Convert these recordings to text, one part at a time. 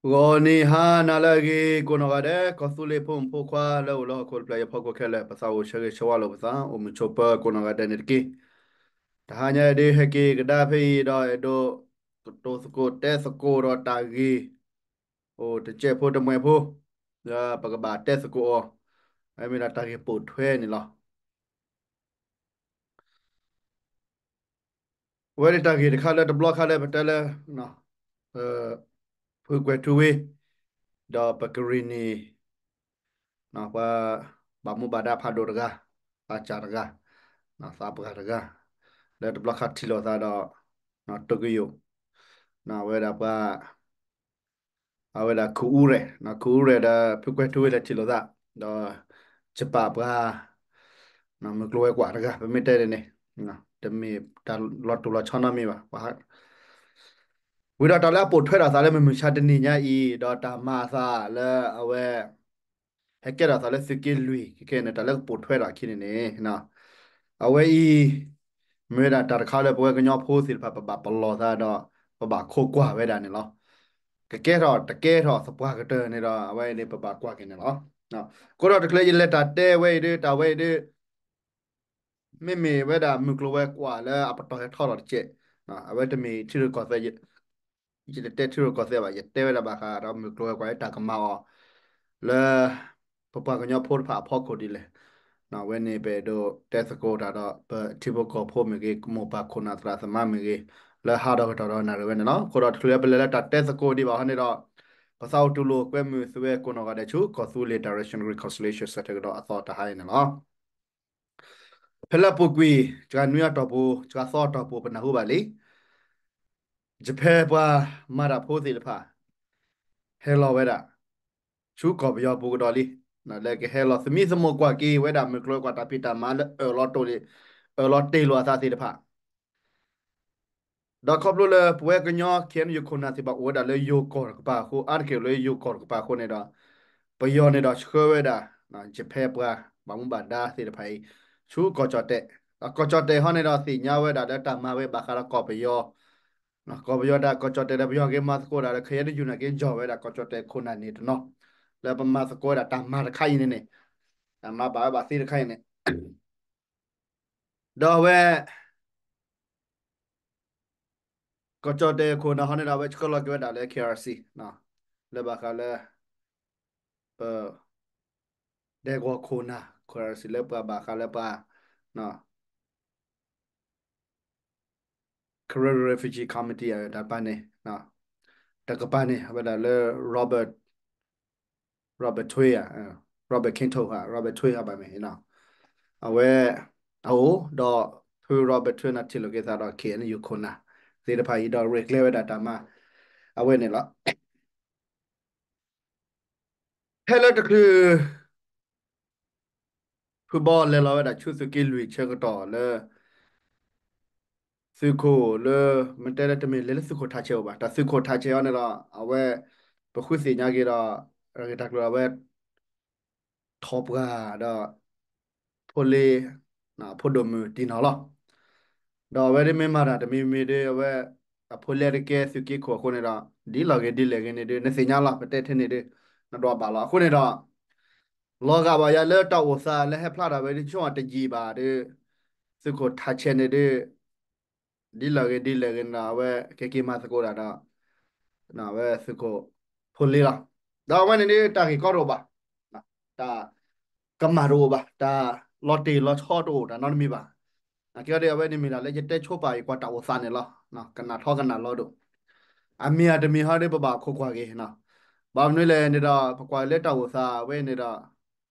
ဂီၤနံၤဟါနၤလၢအဂ့ၤ ကိးနီၢ်ဂၤဒဲး ကီၢ်သူလ့ၤဖိမုၣ်ဖိခွါလၢအိၣ်လၢဟီၣ်ခိၣ်တဖျၢၣ်အံၤအဖီခိၣ်ခဲလၢာ် ပသးအိၣ်ဆၢဂ့ၤဆၢဝါလိာ်ပသး အိၣ်မုာ်ဆိးပၢၤကိးနီၢ်ဂၤဒဲးန့ၣ်တက့ၢ်. တဟါညါအံၤဒုးဟဲက့ၤကဒါဖဲအံၤဒီးအဲၣ်ဒိး ကတိၤသကိးတဲသကိးဒီးတၢ်ဂ့ၢ် အိၣ်တစဲးဖိတမှဲးဖိ လၢပကဘၣ်တဲသကိးအီၤ မ့ၢ်ဒၣ်တၢ်ဂ့ၢ်ပိာ်ထွဲန့ၣ်လီၤ. အဝဲန့ၣ်တၢ်ဂ့ၢ်တခါလၢတဘျီခါလၢပတဲလၢ ဖုကွဲၤထူဝ့ ဒီးပကရံၣ်နံၣ် ပှၤဘၣ်မူဘၣ်ဒါဖးဒိၣ်တဂၤ သးစၢ်တဂၤ သးပှၢ်တဂၤ လၢတဘျီခါထံၣ်လိာ်သးဒီး တိကယိာ် အဝဲဒၣ်ပှၤ အဝဲဒၣ်ခူအူရဲၣ် ခူအူရဲၣ်ဒီးဖုကွဲၤထူဝ့လဲၤထံၣ်လိာ်သး ဒီး ယပာ်ပှၤ မုၢ်ကျိၤဝဲၤကွာ်တဂၤ ပမ့ၢ်တဲဒ်န့ၣ် တမ့ၢ်တၢ်လီၤတူာ်လီၤဆီနီတမံၤဘၣ်. ဝံၤဒီးတၢ်လၢအပိာ်ထွဲဒီးသးလၢမုၢ်မဆါတနံၤညါအံၤ ဒီးတၢ်မၤအသးလၢအဝဲ ဟဲကဲထီၣ်သးလၢသုးက့လွံၢ် ခဲကဲန့ၣ် တၢ်လၢကပိာ်ထွဲဒီးအခံန့ၣ်န့ၣ် အဝဲအံၤ မ့ၢ်ဝဲဒၣ်တၢ်တခါလၢပဝဲကညီဖိသ့ၣ်တဖၣ် ပဘၣ်ပလီၢ်သးဒီး ပဘၣ်ခိးကွၢ်ဝဲဒၣ်န့ၣ်လီၤ. ကကဲထီၣ်တကဲထီၣ်သပှၢ်ကတၢၢ်န့ၣ်ဒီး အဝဲအံၤန့ၣ် ပဘၣ်ကွၢ်က့ၤန့ၣ်လီၤ. အဃိဒီးတချုးလၢယလဲၤတၢ်တဲဝဲအံၤဒုး တၢ်ဝဲအံၤဒုး မ့မ့ၢ်ဝဲဒၣ်မုၢ်ကျိၤဝဲၤကွာ်လၢအပတီၢ်ဟဲထီၣ်လီၤတက့ၢ်. အဝဲတမ့ၢ်ထံရူၢ်ကီၢ်သဲး ယတတဲထံရူၢ်ကီၢ်သဲးဘၣ် ယတဲဝဲဒၣ်ဘၣ်ဃးဒီးမုၢ်ကျိၤဝဲၤကွာ်လၢတၢ်ကမၤအီၤ လၢ ပပှၤကညီဖိတဖၣ်အဖီခိၣ်ဒ်လဲၣ်. အဝဲန့ၣ်ပအဲၣ်ဒိးတဲသကိးတၢ်ဒီး ပထံဖိကီၢ်ဖိမ့ၢ်ဂ့ၤ ကမိၢ်ပၢ်ခိၣ်နၢ်သရၣ်သမါမ့ၢ်ဂ့ၤ လၢဟးဒီးကတီၢ်ဒီးနၣ်ရံၣ်ဝဲန့ၣ်လီၤ. အဃိဒီးတချုးလၢပလဲၤလၢတၢ်တဲသကိးဒံးဘၣ်ဟီန့ၣ်ဒီး ပသးအိၣ်တူၢ်လိာ်ကွဲမုာ်သုဝဲကိးနီၢ်ဂၤဒဲးဆူ ကီၢ်သူလ့ၤ Direction Reconciliation Center ကဒီးအသီတဟါအံၤန့ၣ်လီၤ. ဖဲလၢအပူၤကွံာ် စှၤနွံအတီၢ်ပူၤ စှၤသီအတီၢ်ပူၤ ပနၢ်ဟူဘၣ်လံ ယဖဲပှၤမၤတၢ်ဖိသ့ၣ်တဖၣ် ဟဲလီၤဝဲဒၣ် ဆူကီၢ်ပယီၤပူၤကဒီးလံ လၢကဟဲလီၤသမံသမိးကွၢ်က့ၤဝဲဒၣ်မုၢ်ကျိၤဝဲၤကွာ်တၢ်ဖံးတၢ်မၤလၢအၢၣ်လီၤတိၢ်လံ အၢၣ်လီၤတ့ၢ်လိာ်အသးသ့ၣ်တဖၣ် ဒီးခီဖျိလၢပဝဲကညီ ခ့ၣ်အဲၣ်ယူၣ် ခိၣ်နၢ်သ့ၣ်တဖၣ်အိၣ်ဝဲဒၣ်လၢယိၤကီၢ်တကပၤအဃိ အါတက့ၢ်လၢယိၤကီၢ်တကပၤအဃိန့ၣ်ဒီး ပယီၤန့ၣ်ဒီးဆှၢဝဲဒၣ် ယဖဲပှၤဘၣ်မူဘၣ်ဒါသ့ၣ်တဖၣ်အံၤ ဆူကီၢ်ကၠီၣ်တဲၣ် ဒီးကီၢ်ကၠီၣ်တဲၣ်ဟီန့ၣ်ဒီးသ့ၣ်ညါဝဲဒၣ်လၢတၢ်မၤဝဲဘၣ်ဃးဒီးကီၢ်ပယီၤ ကီၢ်ပယီၤတၢ်ကီၢ်ကၠီၣ်တဲၣ်ဒီးပယီၤက့ၤမၤသကိးတၢ်ဒီး ခ့ၣ်အဲၣ်ယူၣ် နာ်က့ၤယီၢ်ဝဲဒၣ်ကီၢ်ကၠီၣ်တဲၣ်ခိၣ်နၢ်န့ၣ်တနီၤ လၢပမၤသကိးဝဲဒၣ်တၢ်မၤတခါအံၤန့ၣ်န့ၣ် တၢ်မၤဘၣ်ဝဲဘၣ်သ့တခါအံၤန့ၣ် ဒီးအဝဲ ကီၢ်ကၠီၣ်တဲၣ်ခိၣ်နၢ်ဟီန့ၣ်ဒီး အဝဲဆှၢလီၤက့ၤဝဲဒၣ်လၢ ခ့ၣ်အဲၣ်ယူၣ် လၢဘၣ်ဃးလၢ ပ ဒဲကဝီၤခိၣ်နၢ် ခ့ၣ်အဲၣ်ယူၣ် လၢပှၤဘၣ်ဃးလၢပှၤ Karen Refugee Committee တကပၤန့ၣ် တကပၤန့ၣ် အဝဲဒၣ်လၢ Robert Robert Thuy ဧါ Robert Kintore ဧါ Robert Thuy ဧါ ဘၣ်မ့ၢ် အဝဲ အအိၣ်ဒီး ဖု Robert Thuy န့ၣ် ထံၣ်လိာ်က့ၤသးဒီး ခ့ၣ်အဲၣ်ယူၣ် ခိၣ်နၢ်သ့ၣ်တဖၣ်အံၤဒီး ရဲၣ်ကျဲၤဝဲဒၣ်တၢ်မၤ အဝဲန့ၣ်လီၤ. ဖဲလၢတချုး ဖုဘီလဲၤလီၤဝဲဒၣ်ဆူသုးက့လွံၢ်ဆၢကတီၢ်လၢ သုးခိၣ်လၢ မ့ၢ်တဲလၢတမ့ၢ်လဲၤလၢသုးခိၣ်ထးဆဲးအိၣ်ဘၣ် တၢ်သုးခိၣ်ထးဆဲးအံၤန့ၣ်ဒီး အဝဲ ပဃုသ့ၣ်ညါက့ၤဒီး တၢ်ဂ့ၢ်တၢ်ကျိၤအဝဲ ထီၣ်ပှၢ်ဒီး ဖိလ့ ဖိဒိၣ်မုၣ်တံၢ်နီၢ်လီၤ. ဒီးအဝဲဒၣ်မ့ၢ်မၤတၢ်တမံၤမံၤဒီး အဝဲ အဖိလ့တကဲသုးက့ခိၣ်အဃိန့ၣ်ဒီး ဒ်လဲၣ်ဂ့ၤဒ်လဲၣ်ဂ့ၤန့ၣ်ဒီး နသ့ၣ်ညါလီၤ ပတဲထဲန့ၣ်ဒီး နဒွးဘၣ်လီၤ. အဃိန့ၣ်ဒီး လီၤဂာ်ဘၣ်ယၤလၢတၢ်အိၣ်သးလၢဟဲဖျါထီၣ်ဝဲဒ်ဆိတယံာ်ဘၣ်ဒီး သုးခိၣ်ထးဆဲးန့ၣ်ဒီး ဒ်လဲၣ်ဂ့ၤဒ်လဲၣ်ဂ့ၤန့ၣ်ဒီး အဝဲကက့ၤမၤသကိးတၢ်ဒီး အဝဲသုးခိၣ်ဖိလ့လီၤ. ဒီးအဝဲန့ၣ်ဒီးတၢ်ဂ့ၢ်ကီတအိၣ်ဘၣ်, တၢ်ကမၣ်တအိၣ်ဘၣ်, တၢ်လီၤတ့ၢ်လီၤဆီတအိၣ် တၢ်နီတမံၤဘၣ်. အကဲဒီး အဝဲန့ၣ်မ့ၢ်ဒၣ်လၢယတဲဆိပာ်ယကွၢ်တၢ်အိၣ်သးန့ၣ်လီၤ. ကနၣ်ထီကနၣ်လီၤဒိၣ်, အမ့ၢ်အတမ့ၢ်ဟီဒီး ပဘၣ်ခိးကွၢ်က့ၤ, ဘၣ်မနုၤလဲၣ်န့ၣ်ဒီး ပကွၢ်လၢတၢ်အိၣ်သးဝဲန့ၣ်ဒီး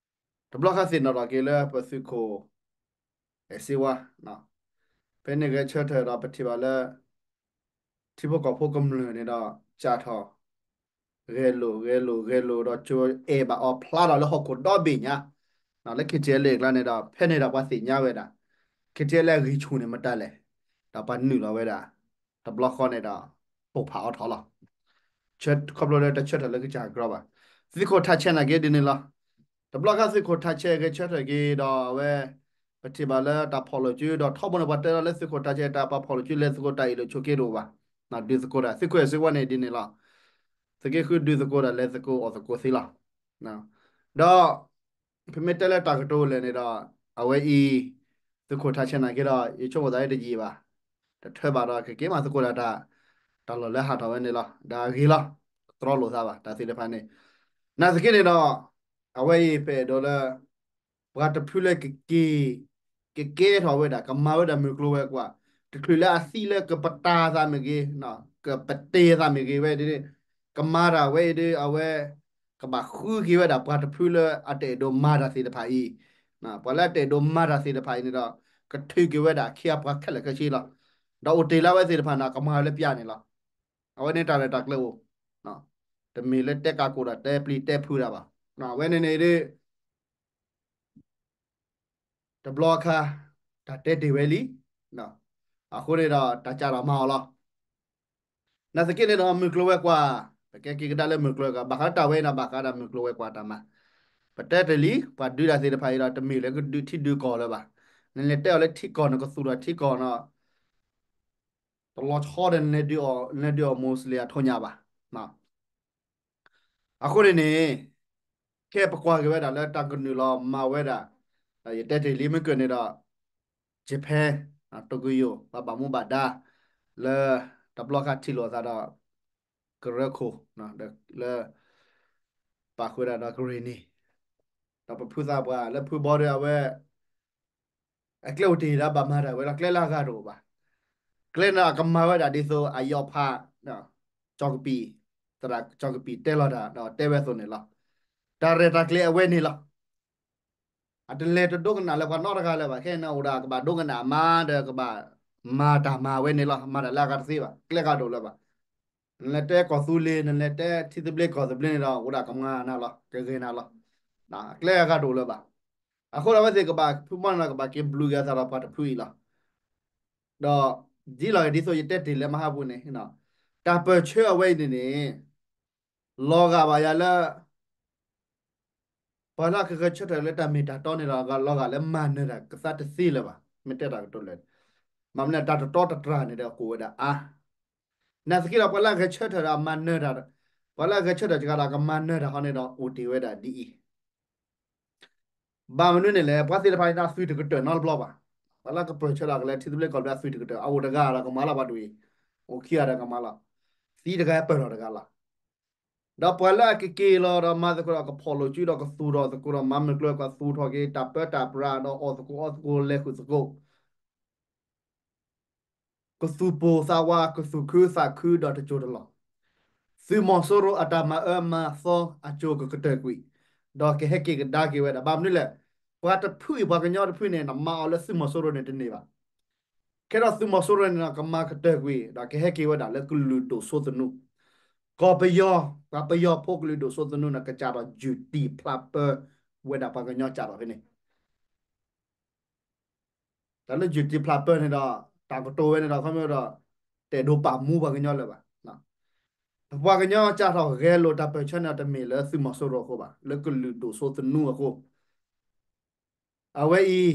တဘျီဃီသ့ၣ်နီၣ်ထီၣ်က့ၤလၢပသုးခိၣ် အဲၣ်စ့ဝါ, ဖဲန့ၣ်ဂဲၤဆၢထၢၣ်ဒီးပထံၣ်ဘၣ်လၢ ထံဖိကီၢ်ဖိကမျၢၢ်န့ၣ်ဒီး စးထီၣ် ဂဲၤလိာ်ဂဲၤလိာ်ဂဲၤလိာ်ဒီး ကအဲၣ်ဘၣ်အီၤဖျါထီၣ်လၢဟီၣ်ခိၣ်ဒီဘ့ၣ်ညါ, လၢ ခ့ၣ်ထံၣ်အဲလ်အ့ အကျါန့ၣ်ဒီး ဖဲန့ၣ်ဒီးပှၤသ့ၣ်ညါဝဲဒၣ် ခ့ၣ်ထံၣ်အဲလ်အ့ အဂံၢ်ဆူၣ်န့ၣ်မတၤလဲၣ်, ဒီးပှၤနုာ်လီၤဝဲဒၣ် တဘျီဃီန့ၣ်ဒီး ပိၢ်ဖးအီၤထီၣ်လီၤ. ခီဖျိလၢတဆၢထၢၣ်လၢကစၢ်ကရီဘၣ်. သုးခိၣ်ထးဆဲးနာ်က့ဒ်န့ၣ်လီၤ. တဘျီဃီသုးခိၣ်ထးဆဲးဂဲၤဆၢထၢၣ်က့ၤဒီးအဝဲ ပထံၣ်ဘၣ်လၢတၢ်ဖီၣ်လိာ်စုဒီး ထီဘိန့ၣ်ပှၤတဲလီၤလၢသုးခိၣ်ထးဆဲးတၢ်ပှၤဖီၣ်လိာ်စုလဲၤသကိးတၢ်အ့ၣ်လိာ်ဆိးက့တအိၣ်ဘၣ်. ဒုးသကိးတၢ် သုးခိၣ်အဲၣ်စ့ဝါန့ၣ်ဒ်န့ၣ်လီၤ. သုးက့ဃုဒုးသကိးဒီးလဲၤသကိးအီၣ်သကိးသ့လီၤ. ဒီး ဖဲမ့ၢ်တဲလၢတၢ်ကတိၤလဲၣ်န့ၣ်ဒီး အဝဲအံၤ သုးခိၣ်ထးဆဲးနာ်က့ဒီး ယဆိကမိၣ်သးတယံာ်ဘၣ်, တထၢဘၣ်ဒီး ကက့ၤမးသကိးတၢ် တၢ်လီၢ်လၢဟးထီၣ်ဝဲန့ၣ်လီၤ. ဒီးအဂ့ၤလီၤ, တြီလိာ်သးဘၣ် တၢ်သ့ၣ်တဖၣ်န့ၣ်. နာ်သက့န့ၣ်ဒီး အဝဲအံၤပအဲၣ်ဒိးလၢ ပှၤတဖုလၢကက့ၤ ကကဲထီၣ်ဝဲဒၣ် ကမၤဝဲဒၣ်မုၢ်ကျိၤဝဲၤကွာ်, တချုးလၢအသံလၢကပတာ်သးမ့ၢ်ဂ့ၤ, ကပတ့ၤသးမ့ၢ်ဂ့ၤဝဲဒၣ်, ကမၤတၢ်ဝဲအံၤဒီး အဝဲ ကဘၣ်ဃုက့ၤဝဲဒၣ်ပှၤတဖုလၢအတအဲၣ်ဒိးမၤတၢ်သ့ၣ်တဖၣ်အံၤ, ပှၤလၢအတအဲၣ်ဒိးမၤတၢ်သ့ၣ်တဖၣ်အံၤန့ၣ်ဒီး ကထုးက့ၤဝဲဒၣ်အခ့အပှၤခဲလၢာ်ခဲဆ့လီၤ. ဒီးအိၣ်တ့ၢ်လၢအဝဲသ့ၣ်တဖၣ်န့ၣ် ကမၤဝဲလၢပျၢၤန့ၣ်လီၤ. အဝဲန့ၣ်တၢ်ရဲၣ်တၢ်ကျဲၤအိၣ်, တမ့ၢ်လၢတဲကးကိၣ်ဒီးတဲပျံၤတဲဖုးတၢ်ဘၣ်. အဝဲန့ၣ်န့ၣ်ဒီး တဘျီအခါ တၢ်တဲတ့ၢ်ဝဲလံ, အဃိန့ၣ်ဒီးတၢ်ကးထီၣ်မၤအီၤလီၤ. နာ်သက့န့ၣ်ဒီးမုၢ်ကျိၤဝဲၤကွာ်, ပကဲက့ၤကဒါလၢမုၢ်ကျိၤဝဲၤကွာ် ဘၣ်ဃးတၢ်ဝဲအံၤဒီး ဘၣ်ဃးဒီးမုၢ်ကျိၤဝဲၤကွာ်တၢ်မၤ, ပတဲတ့ၢ်လံ ပှၤဒုးတၢ်သ့ၣ်တဖၣ်အံၤဒီး တမ့ၢ်လၢကဒုးထံဒုးကီၢ်လၢၤဘၣ်. နလဲၤတဲအီၤလၢထံကီၢ် နကသူၣ်ထီၣ်ထံကီၢ်နီၤ တလီၤဆီဒီး နလဲၤဒုးအီၣ် Muslim အထိၣ်ညါဘၣ်. အဃိန့ၣ်န့ၣ် ခဲပကွၢ်က့ၤဝဲဒၣ်လၢတၢ်ကနုာ်လီၤမၤဝဲဒၣ်, ယတဲတ့ၢ်လံမ့ၢ်ကၢၢ်န့ၣ်ဒီး Japan, Tokyo ပှၤဘၣ်မူဘၣ်ဒါ လၢတဘျီခါထံၣ်လိာ်သးဒီး ကရၢခိၣ် လၢ ပာ်ဃုာ်ဒၣ်ဒီးကရ့ၣ်နံၤ, ဒီးပဖုသးပှၢ်လၢဖုဘီဒီးအဝဲ အကျဲအိၣ်တ့ၢ်ဒီးဘၣ်မၤတၢ်ဝဲလီၤ. ကျဲလၢအဂၤတအိၣ်ဘၣ်. ကျဲန့ၣ်အကမၤဝဲဒၣ်ဒ်သိးအယီၤဖး ကၠီကပံာ်, သရၣ်ကၠီကပံာ်တဲလီၤတၢ်ဒီးတဲဝဲအသိးန့ၣ်လီၤ. တၢ်ရဲၣ်တၢ်ကျဲၤအဝဲန့ၣ်လီၤ. အတလဲၤတဒိကနၣ်လၢပှၤနီတဂၤလၢၤဘၣ်. ခဲအံၤန့ၣ်အိၣ်ဒၣ်ကဘၣ်ဒိကနၣ်မါဒီးကဘၣ်မၤတၢ်မၤဝဲန့ၣ်လီၤ. မၤတၢ်လၢအဂၤတသ့ဘၣ်. ကျဲဂၤတအိၣ်လၢၤဘၣ်. နလဲၤတဲကီၢ်သူလ့ၤ နလဲၤတဲထံသဘျ့ကီၢ်သဘျ့န့ၣ်ဒီး အိၣ်ဒၣ်ကမၤနၤလီၤ ကဂ့ၤနၤလီၤ. ကျဲအဂၤတအိၣ်လၢၤဘၣ်. အဃိဒီးအဝဲသ့ၣ်ကဘၣ်ဖုမီၢ်န့ၣ်ဒီး ကဘၣ်က့ၤဘျုးက့ၤအသးဒီးပှၤတဖုအံၤလီၤ. ဒီး ဒ်လီၤဂာ်ဒ်သိးယတဲတ့ၢ်လၢမဟါပူၤန့ၣ်, တၢ်ပၢၢ်ဆၢအဝဲအံၤန့ၣ်န့ၣ် လီၤဂာ်ဘၣ်ယၤလၢ ပှၤလၢအကဂဲၤဆၢထၢၣ်လၢတၢ်မ့ၢ်တၢ်တီန့ၣ်ဒီး လီၤဂာ်လၢမၤနၢၤတၢ်ကသါတသ့လၢၤဘၣ်. မ့ၢ်တဲတၢ်ကတိၤလၢာ်, မ့ၢ်မနုၤတၢ်တတီတတြၢ်န့ၣ်ဒီးကအိၣ်ဝဲဒၣ်အါ. နာ်သက့ဒီးပှၤလၢအဂဲၤဆၢထၢၣ်ဒီးအမၤနၢၤတၢ်, ပှၤလၢအဂဲၤဆၢထၢၣ်တဂၤဒီးကမၤနၢၤတၢ်ဟီန့ၣ်ဒီးအိၣ်တ့ၢ်ဝဲဒၣ်ဒ်အံၤ ဘၣ်မနုၤန့ၣ်လဲၣ်, ပှၤသ့ၣ်တဖၣ်န့ၣ်အသွံၣ်တကတၢၢ်နီတဘျီဘၣ်. ပှၤလၢကပၢၢ်ဆၢလီၤကလဲၤထံသဘျ့ကီၢ်သဘျ့အသွံၣ်တကတၢၢ် အအိၣ်တဂၤဒီးကမၤလီၤပှၤတဝံၤ, အိၣ်ခံဂၤဒီးကမၤလီၤ. သံတဂၤပၢၢ်ထီၣ်တဂၤလီၤ. ဒီးပှၤလၢအကက့ၤလီၤဒီးမၤသကိးဒီးကဖီၣ်လိာ်စုဒီးကသူၣ်ထီၣ်သကိးဒီး မၤမုၢ်ကျိၤဝဲၤကွာ်သူၣ်ထီၣ်က့ၤ တၢ်ပၢတၢ်ပြးဒီးအီၣ်သကိးအီသကိးလဲၤဃုာ်သကိး ကသူၣ်ပိၢ်သးဝး ကသူၣ်ခုသးခုဒီးတစိၢ်တလီၢ်, သုးမီၤစိရိၤအတၢ်မၤအၢမၤသီအစိၤကကတၢၢ်ကွံာ်, ဒီးကဟဲက့ၤကဒါက့ၤဝဲဒၣ်. ဘၣ်မနုၤလဲၣ်, ပှၤတဖုအံၤ ပှၤကညီတဖုန့ၣ် နမၤအီၤလၢသုးမီၤစိရိၤန့ၣ်တန့ၢ်ဘၣ်. ခဲဒီးသုးမီၤစိရိၤန့ၣ် ကမၤကတၢၢ်ကွံာ် ဒီးကဟဲက့ၤဝဲဒၣ်လၢကလုာ်ဒိၣ်စိသနူ, ကီၢ်ပယီၤ ပှၤပယီၤဖိကလုာ်ဒိၣ်စိသနူန့ၣ် ကစးထီၣ်ယုၢ်တံၢ်ဖျးပၢဝဲဒၣ်ပှၤကညီစးထီၣ်ဖဲန့ၣ် တၢ်လၢယုၢ်တံၢ်ဖျးပၢန့ၣ်ဒီး တၢ်ကတိၤဝဲန့ၣ်ဒီး ခီဖျိဒီး တအဲၣ်ဒိးပာ်မူပှၤကညီလၢၤဘၣ်. ပှၤကညီစးထီၣ်ဂဲၤလိာ်တၢ်ပၢၢ်ဆၢန့ၣ်ဒီး တမ့ၢ်လၢသုးမီၤစိရိၤအဃိဘၣ်, လၢကလုာ်ဒိၣ်စိသနူအဃိ အဝဲအံၤ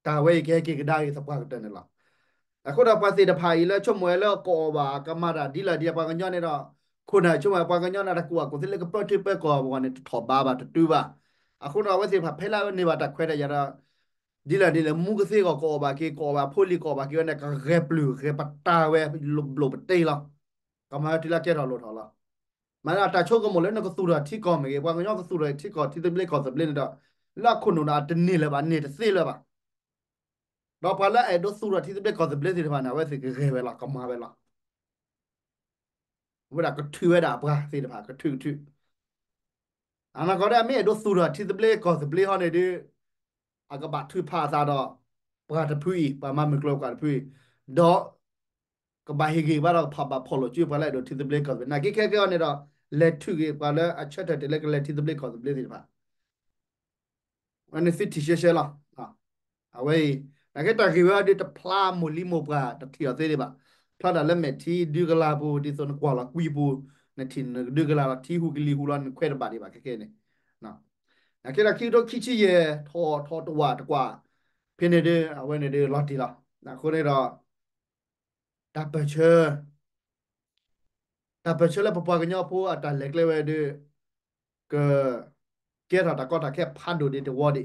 တၢ်ဝဲအံၤကဟဲက့ၤကဒါက့ၤသပှၢ်ကတၢၢ်န့ၣ်လီၤ. အဃိဒီးပှၤသ့ၣ်တဖၣ်အံၤလၢဆိကမိၣ်ဝဲလၢကအီၣ်ဘၣ်ကမၤတၢ်ဒ်လဲၣ်ဒ်လဲၣ် ပှၤကညီန့ၣ်ဒီး ခိၣ်နၢ်ဆိကမိၣ်ဝဲ ပှၤကညီန့ၣ်တၢ်ကူၣ်ဘၣ်ကူၣ်သ့လၢကပၢထံပၢကီၢ်ပူၤန့ၣ် တထီၣ်ဘးဘၣ် တတုၤဘၣ်. အဃိဒီးအဝဲသ့ၣ်တဖၣ်ဖဲလၢအန့ၢ်ဘၣ်တၢ်ခွဲးတၢ်ယာ်ဒီး ဒ်လဲၣ်ဒ်လဲၣ် မူကသ့အဂီၢ် ကအီၣ်ဘၣ်က့ၤ ကအီၣ်ဘၣ်ဖိလံၤ ကအီၣ်ဘၣ်က့ၤဝဲန့ၣ် ကဂဲၤပျုၢ်ဂဲၤပတာ်ဝဲ လိာ်ဘျိၣ်ပတ့ၢ်လီၤ. ကမၤဝဲတုၤလၢကဲထီၣ်လိၣ်ထီၣ်လီၤ. မ့ၢ်လၢအတၢ်ဆိကမိၣ်လၢနကသူၣ်ထီၣ်ထံကီၢ်မ့ၢ်ဂ့ၤ, ပှၤကညီကသူၣ်ထီၣ်ထံကီၢ် ထံသဘျ့ကီၢ်သဘျ့န့ၣ်ဒီး လၢအခိၣ်နူာ်ဒီးအတန့ၢ်လၢၤဘၣ်, န့ၢ်တသ့လၢၤဘၣ်. ဒီးပှၤလၢအအဲၣ်ဒိးသူၣ်ထီၣ်ထံသဘျ့ကီၢ်သဘျ့သ့ၣ်တဖၣ်န့ၣ် အဝဲသ့ၣ်ကဂဲၤဝဲလီၤ, ကမၤဝဲလီၤ. ဝဲဒၣ်ကထုးဝဲဒၣ်အပှၤသ့ၣ်တဖၣ် ကထုးကထုး အနီၢ်ကီၢ်ဒီးအမ့ၢ်အဲၣ်ဒိးသူၣ်ထီၣ်ထံသဘျ့ကီၢ်သဘျ့ဟီန့ၣ်ဒီး အကဘၣ်ထုးဖးအသးဒီး ပှၤတဖုအံၤ ပှၤမၤမုၢ်ကျိၤဝဲၤကွာ်တဖုအံၤ, ဒီး ကဘၣ်ဟ့ၣ်ဂံၢ်ဘါဒီးကဘၣ်ဖီၣ်လိာ်စုပှၤလၢအဲၣ်ဒိးထံသဘျ့ကီၢ်သဘျ့ နာ်က့ခဲကဲအီၤန့ၣ်ဒီး လဲၤထုးက့ၤပှၤလၢအဆၢထၢၣ်တ့ၢ်လၢကလဲၤထံသဘျ့ကီၢ်သဘျ့သ့ၣ်တဖၣ် အဝဲန့ၣ်သုထံၣ်ရှဲရှဲလီၤ. အဝဲအံၤ နာ်က့တၢ်ဂ့ၢ်ဝဲဒၣ်တဖျါမိၢ်လံမိၢ်ပှၢ်တထံၣ်အီၤသ့ဒံးဘၣ်. ဖျါဒၣ်လၢမဲာ်ထံဒုကလၤပူၤ ဒ်သိးနကွၢ်လီၤကွံာ်ပူၤ နထံၣ်နကဒုကလၤလီၤ ထံဟူးကလံၤဟူးလီၤ နခွဲးတဘၣ်ဒံးဘၣ်ခဲခဲန့ၣ်. နာ်က့ဒီးခံကထိခံဆံယဲၢ် ထီၣ်ထီၣ်တဝာ်တကွၢ် ဖဲန့ၣ်ဒီး အဝဲန့ၣ်ဒီးလီၤတံၢ်လီၤ. အဃိန့ၣ်ဒီး တၢ်ပၢၢ်ဆၢ တၢ်ပၢၢ်ဆၢလၢပပှၤကညီဖိအတၢ်လဲၤကျဲဝဲဒၣ် က ကဲထီၣ်တၢ်ကီတၢ်ခဲဖးဒိၣ်ဒံးတဝီ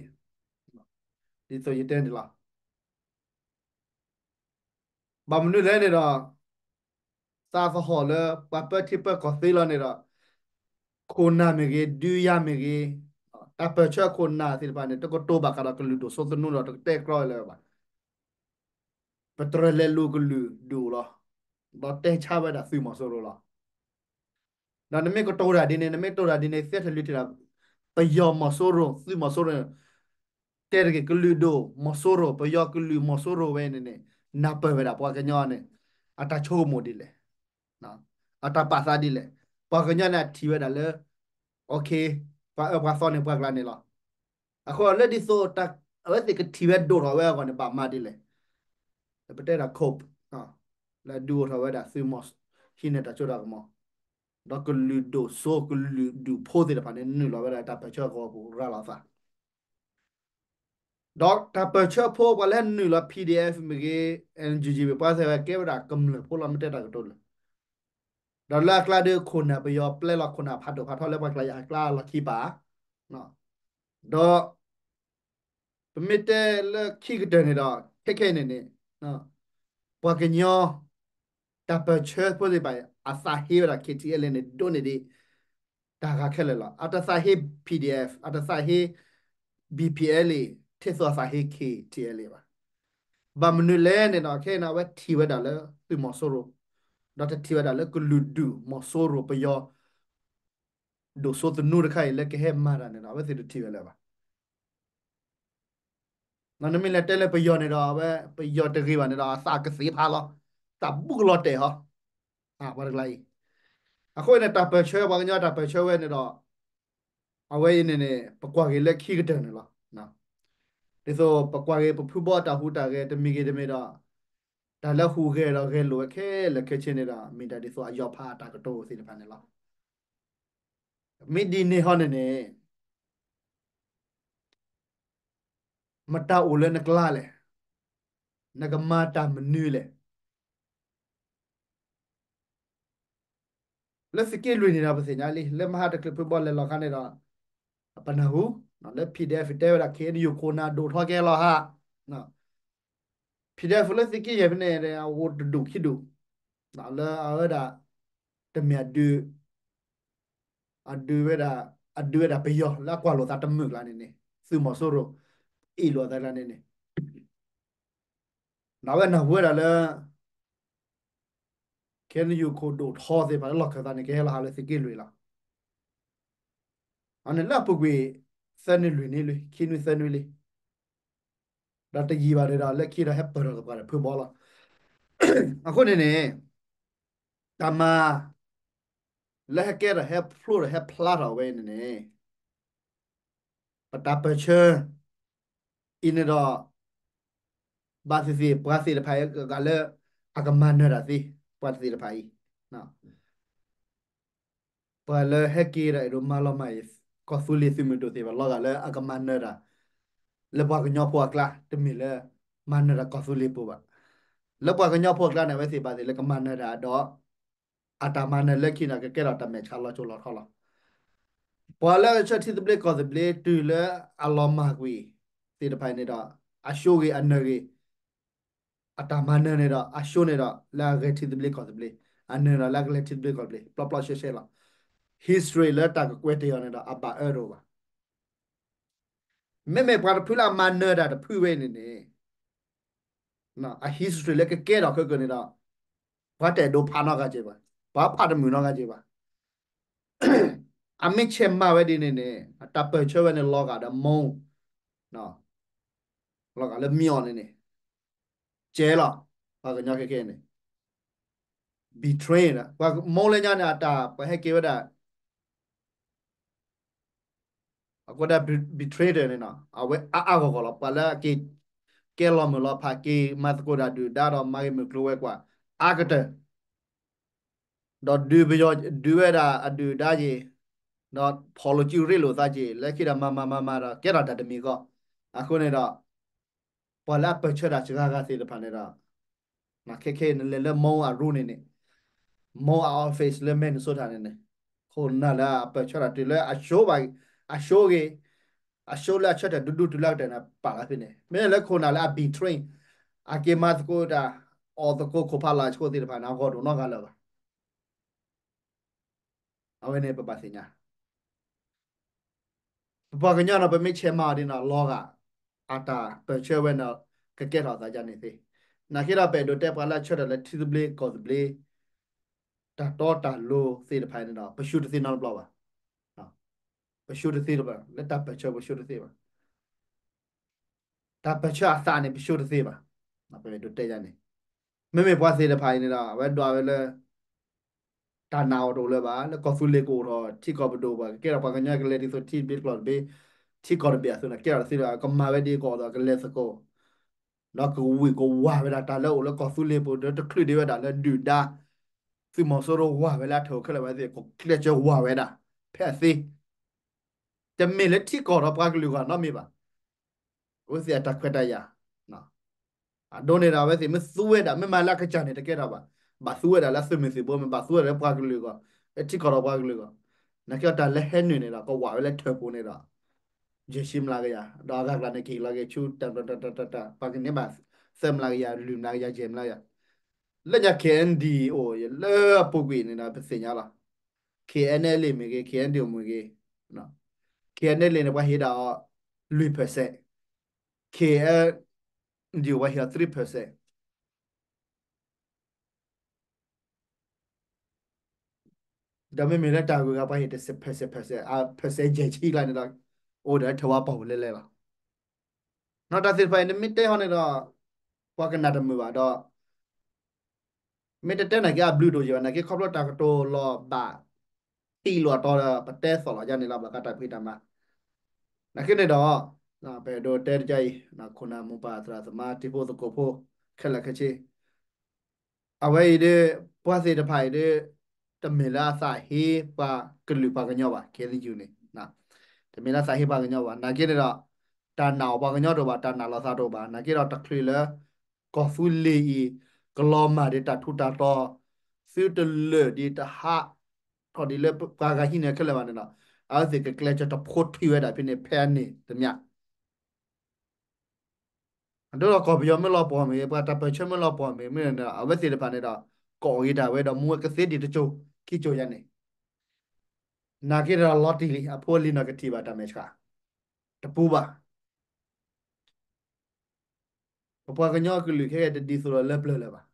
ဒံး, ဒ်သိးယတဲန့ၣ်လီၤ. ဘၣ်မနုၤလဲၣ်န့ၣ်ဒီး သးသဟီၣ်လၢပှၤပၢထံပၢကီၢ်သ့လီၤန့ၣ်ဒီး ခိၣ်နၢ်မ့ၢ်ဂ့ၤ, ဒုးယၤမ့ၢ်ဂ့ၤ, တၢ်ပၢၢ်ဆၢခိၣ်နၢ်သ့ၣ်တဖၣ်န့ၣ် တကတိၤဘၣ်ဃးဒီးကလုာ်ဒိၣ်စိသနူဒီးတကတဲကြီလၢၤဘၣ်. ပတြၢၤလဲၤလူၤကလုာ်ဒူၣ်လီၤ. ဒီးတဲဆါဝဲဒၣ်သုးမီၤစိရိၤလီၤ. ဒီးနမ့ၢ်ကတိၤတၢ်ဒ်န့ၣ် နမ့ၢ်ကတိၤတၢ်ဒ်န့ၣ် သ့ထဲလွံၢ်ထံၣ်ဒီး ပယီၤမီၤစိရိၤ သုးမီၤစိရိၤ တဲတဂ့ၤ ကလုာ်ဒိၣ်မီၤစိရိၤ ပယီၤကလုာ်မီၤစိရိၤဝဲန့ၣ်န့ၣ် နၢ်ပၢၢ်ဝဲဒၣ်ပှၤကညီန့ၣ် အတၢ်ဆိကမိၣ်ဒ်လဲၣ်, အတၢ်ပာ်သးဒ်လဲၣ်. ပှၤကညီန့ၣ်အထံၣ်ဝဲဒၣ်လၢ okay ပှၤအၢပှၤသီန့ၣ်ပှၤကျါန့ၣ်လီၤ. အဃိလၢဒ်သိး အဝဲသ့ၣ်ကထံၣ်ဝဲဒိၣ်ထီၣ်ဝဲအဂီၢ်န့ၣ် ဘၣ်မၤဒ်လဲၣ်. ပတဲဒၣ် cope လၢဒုးအိၣ်ထီၣ်ဝဲဒၣ်သုးမီၤ ဟံးန့ၢ်တၢ်စိတၢ်ကမီၤ, ဒီးကလုာ်ဒိၣ်စိကလုာ်ဒူၣ်ဖိသ့ၣ်တဖၣ်န့ၣ် နုာ်လီၤဝဲဒၣ်တၢ်ပၢၢ်ဆၢအဂီၤပူၤရၤလီၤအသး ဒီးတၢ်ပၢၢ်ဆၢဖိပှၤလၢနုာ်လီၤ PDF မ့ၢ်ဂ့ၤ NUG မ့ၢ်ပှၤသ့ၣ်ဝဲကဲဝဲဒၣ်ကမျၢၢ်ဖိလီၤ မ့ၢ်တဲတၢ်ကတိၤလၢ ဒီးလၢအကျါဒီးခိၣ်နၢ်ပယီၤပျဲလီၤခိၣ်နၢ်ဖးဒိၣ်ဖးထီလၢပှၤကျါယၤအကျါလီၢ်ခံပၤ, ဒီး ပမ့ၢ်တဲလၢခံကတၢၢ်န့ၣ်ဒီး ခဲခဲအံၤန့ၣ်န့ၣ် ပှၤကညီ တၢ်ပၢၢ်ဆၢဖိသ့ၣ်တဖၣ် အသးဟ့ဝဲဒၣ် KTLA န့ၣ် ဒိၣ်န့ၢ်ဒံး တၢ်ဂၤခဲလၢာ်လီၤ. အတသးဟ့ PDF, အတသးဟ့ BPLA ထံၣ်သိးအသးဟ့ KTLA ဘၣ်. ဘၣ်မနုၤလဲၣ်န့ၣ်ဒီး ခဲအံၤန့ၣ် အဝဲထံၣ်ဝဲဒၣ်လၢသုးမီၤစိရိၤ, ဒီးတထံၣ်ဝဲဒၣ်လၢကလုာ်ဒူၣ်မီၤစိရိၤပယီၤ ဒိၣ်စိသနူတခါအံၤလၢကဟဲမၤတၢ်န့ၣ်ဒီး အဝဲသ့ၣ်တထံၣ်ဝဲလၢၤဘၣ်. နမ့ၢ်လဲၤတဲလၢပယီၤန့ၣ်ဒီး အဝဲပယီၤတဂ့ၤဘၣ်န့ၣ်ဒီး အသးကသ့ဖးလီၤ, သးဘူးကလီၤတဲာ်ဟီ, ပှၤတကျါအံၤ. အဃိန့ၣ် တၢ်ပၢၢ်ဆၢ ပှၤကညီတၢ်ပၢၢ်ဆၢဝဲန့ၣ်ဒီး အဝဲအံၤန့ၣ်န့ၣ် ပကွၢ်က့ၤလၢခံကတၢၢ်န့ၣ်လီၤ. ဒ်သိးပကွၢ်က့ၤပဖုဘီတၢ်ဟူးတၢ်ဂဲၤ တမံၤဂ့ၤတမံၤဒီး တၢ်လၢဟူးဂဲၤဒီးဂဲၤလိာ်ဝဲခဲလၢာ်ခဲဆ့န့ၣ်ဒီး မ့ၢ်ဒၣ်ဒ်သိးအယီၤဖးအတၢ်ကတိၤသ့ၣ်တဖၣ်န့ၣ်လီၤ. မ့ၢ်ဒ်န့ၣ်ဟီန့ၣ်န့ၣ် မတၤအိၣ်လၢနကျါလဲၣ်, နကမၤတၢ်မနုၤလဲၣ်. လၢသုးက့လွံၢ်န့ၣ်ဒီးပသ့ၣ်ညါလံ, လၢမဟါတချုးဖုဘီလဲၤလီၤခါန့ၣ်ဒီး ပနၢ်ဟူ လၢ PDF တဲဝဲဒၣ် KNU ခိၣ်နၢ်ဒိၣ်ထီၣ်ကဲလီၤဟး, PDF လၢသုးက့ယဲၢ်ဖဲန့ၣ် အအိၣ်တဒူၣ်ခံဒူၣ်, လၢအဝဲဒၣ် တမ့ၢ်အဒုး အဒုးဝဲဒၣ် အဒုးဝဲဒၣ်ပယီၤလၢအကွၢ်လိာ်သးတမုာ်ကျါန့ၣ်န့ၣ် သုးမီၤစိရိၤ အ့ၣ်လိာ်အသးကျါန့ၣ်န့ၣ် ဒီးအဝဲနၢ်ဟူဝဲဒၣ်လၢ KNU ခိၣ်ဒိၣ်ထီၣ်သ့ၣ်တဖၣ်လၢလီၢ်ခၢၣ်သးန့ၣ် ကဟဲလီၤဟးလၢသုးက့လွံၢ်လီၤ. အန့ၣ်လၢအပူၤကွံာ် သၢနွံလွံၢ်နွံလံ, ခံနွံသၢနွံလံ. ဒီးတယံာ်ဘၣ်န့ၣ်ဒီး လၢခံဒီးဟဲပၢၢ်ထီၣ်ကပၤဒီးဖုဘီလီၤ. အဃိန့ၣ်န့ၣ် တၢ်မၤ လၢဟဲကဲထီၣ်ဟဲဖျိထီၣ်ဟဲဖျါထီၣ်ဝဲန့ၣ်န့ၣ် ပတၢ်ပၢၢ်ဆၢ အံၤန့ၣ်ဒီး ဘၣ်သ့ၣ်သ့ၣ် ပှၤသ့ၣ်တဖၣ်အံၤ ဂၤလၢ အကမၤနၢၤတၢ်သ့ ပှၤသ့ၣ်တဖၣ်အံၤ ပှၤလၢဟဲက့ၤဒီးအဲၣ်ဒိးမၤလီၤမၢ်အံၤ ကီၢ်သူလ့ၤသုးမုၢ်ဒိၣ်သ့ၣ်တဖၣ်လီၤဂာ်လၢအကမၤနၢၤတၢ် လၢပှၤကညီဖိအကျါ တမ့ၢ်လၢ မၤနၢၤတၢ်ကီၢ်သူလ့ၤပူၤဘၣ်. လၢပှၤကညီဖိအကျါန့ၣ် အဝဲသ့ၣ်ဘၣ်သ့ၣ်လၢကမၤနၢၤတၢ်ဒီး အတၢ်မၤနၢၤလၢခံန့ၣ် ကကဲထီၣ်တၢ်မဲာ်ဆှးလီၤစိၤလီၤထီလီၤ. ပှၤလၢအဆၢထံသဘျ့ကီၢ်သဘျ့ တုၤလၢအလီၤမၢ်ကွံာ်သ့ၣ်တဖၣ်န့ၣ်ဒီး အရှုံးဂ့ၤအနၢၤဂ့ၤ အတၢ်မၤနၢၤန့ၣ်ဒီး အရှုံးန့ၣ်ဒီး လၢအဂဲၤထံသဘျ့ကီၢ်သဘျ့, အနၢၤဒီးလၢအကလဲၤထံသဘျ့ကီၢ်သဘျ့ ပျီပျီရှဲရှဲလီၤ. history လၢတၢ်ကကွဲးတ့ၢ်အီၤန့ၣ်ဒီး အဘၣ်အၢတအိၣ်ဘၣ်. မ့မ့ၢ်ပှၤတဖုလၢအမၤနၢၤတၢ်တဖုဝဲအံၤန့ၣ်န့ၣ် အ history လၢကကဲထီၣ်ခဲကနံၣ်ဒီး ပှၤတအဲၣ်ဒိးဖးနီတဂၤက့ၤဘၣ်, ပှၤဖးတမုာ်နီတဂၤက့ၤဘၣ်. အမ့ၢ်ဆဲးမၤဝဲဒ်န့ၣ်န့ၣ် အတၢ်ပၢၢ်ဆၢဝဲန့ၣ် လီၤဂာ်ဒီးမူ လီၤဂာ်လၢမံအီၤန့ၣ်န့ၣ် ကဲလီၤ. ပှၤကညီခဲခဲအံၤန့ၣ် betray ပှၤမူ လၢညါန့ၣ် အတၢ်ပှၤဟဲက့ၤဝဲဒၣ် အဃိဒၣ် betrayal န့ၣ်နီၤ အဝဲအါအါဂီၢ်ဂီၢ်လီၤ. ပှၤလၢအက့ၤ ကဲလီၤမုၢ်လီၤဖး က့ၤမၤသကိးတၢ်ဒုၣ်ဒါဒီးမၤဂ့ၢ်မုၢ်ကျိၤဝဲၤကွာ် အါကတၢၢ် ဒီးဒုးပယီၤ ဒုးဝဲဒၣ်အဒုၣ်ဒါက့ၤ ဒီးဖီၣ်လိာ်စုရ့လိာ်သးက့ၤ လၢခံဒီးမၤမၤမၤမၤဒီး ကဲထီၣ်တၢ်တမံၤဃီ. အဃိန့ၣ်ဒီး ပှၤလၢအပၢၢ်ဆၢတၢ်စှၤဂၤသ့ၣ်တဖၣ်န့ၣ်ဒီး ခဲခဲအံၤနလဲၤလၢမူအရူန့ၣ်န့ၣ် မိၢ်အ office လၢ Minnesota န့ၣ်န့ၣ် ခိၣ်နၢ်လၢအပၢၢ်ဆၢတၢ်တုၤလၢအ show ဘၣ်, အ show ဂ့ၤ, အ show လၢအဆၢထၢၣ်ဒူဒူတုၤလၢအကတၢၢ်န့ၣ် ပာ်လီၤဖဲန့ၣ် မ့ၢ်လၢခိၣ်နၢ်လၢအ betray အက့ၤမၤသကိးတၢ် အီၣ်သကိးခိၣ်ဖးလၢ်ဆှိသ့ၣ်တဖၣ်န့ၣ် အဂီၢ်ဒိၣ်နီတဂၤလၢၤဘၣ်. အဝဲန့ၣ်ပဘၣ်သ့ၣ်ညါ ပပှၤကညီန့ၣ် ပမ့ၢ်ဆဲးမၤအီၤဒ်န့ၣ် လီၤဂာ် အတၢ်ပၢၢ်ဆၢဝဲန့ၣ် ကကဲထီၣ်အသးဒ်န့ၣ်သ့. နာ်က့ဒီး ပအဲၣ်ဒိးတဲပှၤလၢအဆၢထၢၣ်လၢထံသဘျ့ကီၢ်သဘျ့ တၢ်တီတၢ်လိၤသ့ၣ်တဖၣ်န့ၣ်ဒီး ပဆူတသ့နီတဘျီဘၣ်. ပဆူတသ့ဘၣ် လၢတၢ်ပၢၢ်ဆၢပဆူတသ့ဘၣ်. တၢ်ပၢၢ်ဆၢအသးန့ၣ် ပဆူတသ့ဘၣ်. ပအဲၣ်ဒိးတဲယၤန့ၣ် မ့မ့ၢ်ပှၤသ့ၣ်တဖၣ်အံၤန့ၣ်ဒီး အဝဲဒွးဝဲလၢ တၢ်နာ်အီၤတအိၣ်လၢၤဘၣ်, လၢကီၢ်သူလ့ၤကအိၣ်ထီၣ် ထံကီၢ်ပဒိၣ်ဘၣ်, ကကဲထီၣ်ပှၤကညီကလဲၤဒ်သိးထံတဘ့ၣ်ကျီၢ်တဘ့ၣ်, ထံကီၢ်တဘ့ၣ်အသိးန့ၣ် ကဲထီၣ်တသ့ဒီး ကမၤဝဲဒ်ကီၢ်အသိး ကလဲၤသကိး ဒီးကဝံၣ်ကဝါဝဲဒၣ်တၢ်လၢအိၣ်လၢကီၢ်သူလ့ၤပူၤ ဒီးတချုးဒံးဝဲဒၣ်လၢဒုၣ်ဒါ သုးမီၤစိရိၤဝါဝဲလၢအထၢၣ်အိၣ်ခဲလၢာ်ဘၣ်သ့ၣ် ကကျဲးစၢးဝါဝဲဒၣ် ဖဲအသ့ တမ့ၢ်လၢထံကီၢ်ဒီးပှၤကလုာ်ဂီၢ်နီတမံၤဘၣ်. အဝဲသ့ၣ်အတၢ်ခွဲးတၢ်ယာ် အဒိန့ၣ်ဒီး အဝဲသ့ၣ်မ့ၢ်သူဝဲဒၣ် မ့ၢ်မၤလၢအကစၢ်န့ၣ် တကဲထီၣ်ဘၣ်. ဘၣ်သူဝဲဒၣ်လၢသုးမုၢ်သံၣ်ဘိ မ့ၢ်ဘၣ်သူဝဲဒၣ်လၢပှၤကလုာ်ဂီၢ်, ထံကီၢ်ဒီးပှၤကလုာ်ဂီၢ်. နာ်က့ဒီးတၢ်လၢဟဲနုာ်န့ၣ်ဒီး ကဝးဝဲလၢထၢၣ်ပူၤန့ၣ်ဒီး ယဲၢ်ဆံမျးကယၤ, ဒီးအဂၤကျါန့ၣ် ကဟ့ၣ်လီၤက့ၤဆူ တၢ် ပှၤကန့ၢ်ဘၣ် သၢမျးကယၤ လွံၢ်မျးကယၤ ယဲၢ်မျးကယၤ. လၢညါ K N D O လၢအပူၤကွံာ်န့ၣ်ဒီး ပသ့ၣ်ညါလီၤ. K N L A မ့ၢ်ဂ့ၤ K N D O မ့ၢ်ဂ့ၤ, K N L A န့ၣ် ပှၤဟ့ၣ်ဒၣ်အီၤ လွံၢ် percent, K N D O ပှၤဟ့ၣ်အီၤ three percent. ဒီးမ့မ့ၢ်လၢတၢ်ဂုၤဂၤ ပှၤဟ့ၣ်တ percent, percent, အ percent ယဲၢ်ဆံကျါန့ၣ်ဒီး အိၣ်ဒီးထၢဝါပီၢ်ပူၤလဲၤလဲၤလီၤ. နီၢ်တၢ်သ့ၣ်တဖၣ်အံၤ နမ့ၢ်တဲဟီန့ၣ်ဒီး ပှၤကနၣ်တမုာ်ဘၣ်ဒီး မ့ၢ်တတဲနာ်က့အဘျုးတအိၣ်ယံၤဘၣ်, နာ်က့ခီဖျိတၢ်ကတိၤလီၤဘၣ် တံၢ်လိာ်အတီၤဒီး ပတဲသီၣ်လီၤယါန့ၣ်လီၤ ဘၣ်ဃးတၢ်ဖံးတၢ်မၤ. နာ်က့န့ၣ်ဒီး ပအဲၣ်ဒိးတဲတက့ၢ်အံၤ ခိၣ်နၢ်မိၢ်ပၢ်သရၣ်သမါ တံၤဖိသကိးဖိ ခဲလၢာ်ခဲဆ့ အဝဲအံၤဒီး ပှၤသ့ၣ်တဖၣ်အံၤဒီး တမ့ၢ်လၢအသးဟ့ပှၤကလုာ်ပှၤကညီဘၣ်, K N U န့ၣ် တမ့ၢ်လၢအသးဟ့ပှၤကညီဘၣ်. နာ်က့န့ၣ်ဒီး တၢ်နာ်အီၤပှၤကညီတအိၣ်ဘၣ်, တၢ်နာ်လီၤသးတအိၣ်ဘၣ်. နာ်က့ဒီးတချုးလၢ ကီၢ်သူလ့ၤအံၤ ကလီၤမၢ်ဒီးတၢ်ထူးတၢ်တီၤ သုတလၢာ်ဒံးတဟးထီၣ်ဒံးလၢပှၤဂၤဟံးန့ၢ်ခဲလၢာ်ဘၣ်န့ၣ်ဒီး အဝဲသ့ၣ်ကကျဲးစၢးတဖိထွံၣ်ဝဲဒၣ်ဖဲန့ၣ် ဖဲအန့ၣ်တမ့ၢ် အဒိဒီးကီၢ်ပယီၤမ့ၢ်လီၤပှီၢ်မ့ၢ်ဂ့ၤ, ပှၤတၢ်ပၢၢ်ဆၢမ့ၢ်လီၤပှီၢ်မ့ၢ်ဂ့ၤ, မ့ၢ်အဝဲသ့ၣ်တဖၣ်န့ၣ်ဒီး ကိးဂ့ၤတၢ်ဝဲဒီးမူဝဲကသ့ဒံးတစိၤခံစိၤယါန့ၣ်, နာ်က့ဒီးလီၤတံၢ်လံ, အဖိအလံၤနီၢ်ကထံၣ်ဘၣ်တၢ်မဲာ်ဆှး, တပူၤဘၣ်. ပပှၤကညီကလုာ်ခဲအံၤတဒ်သိးဒီးလၢပျၢၤလၢၤဘၣ်.